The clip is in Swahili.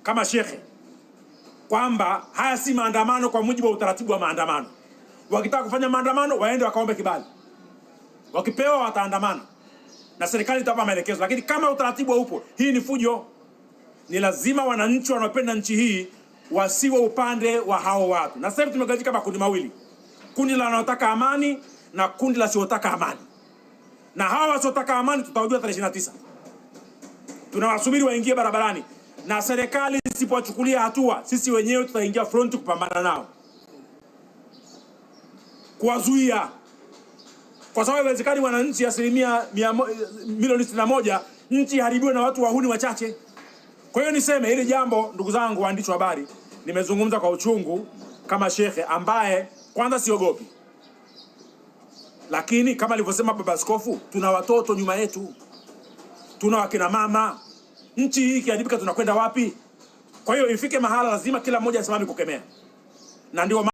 kama shekhe kwamba haya si maandamano kwa mujibu wa utaratibu wa maandamano. Wakitaka kufanya maandamano waende wakaombe kibali, wakipewa wataandamana na serikali itawapa maelekezo, lakini kama utaratibu haupo, hii ni fujo. Ni lazima wananchi wanaopenda nchi hii wasiwe upande wa hao watu. Na sasa hivi tumegawanyika makundi mawili, kundi la wanaotaka amani na kundi la wasiotaka amani. Na hawa wasiotaka amani tutawajua tarehe 29. Tunawasubiri waingie barabarani, na serikali isipowachukulia hatua, sisi wenyewe tutaingia front kupambana nao, kuwazuia, kwa sababu haiwezekani wananchi asilimia milioni 61 nchi iharibiwe na watu wahuni wachache. Kwa hiyo niseme hili jambo, ndugu zangu waandishi wa habari, nimezungumza kwa uchungu kama shekhe ambaye kwanza siogopi, lakini kama alivyosema baba askofu, tuna watoto nyuma yetu, tuna wakina mama. Nchi hii ikiharibika, tunakwenda wapi? Kwa hiyo ifike mahala lazima kila mmoja asimame kukemea, na ndio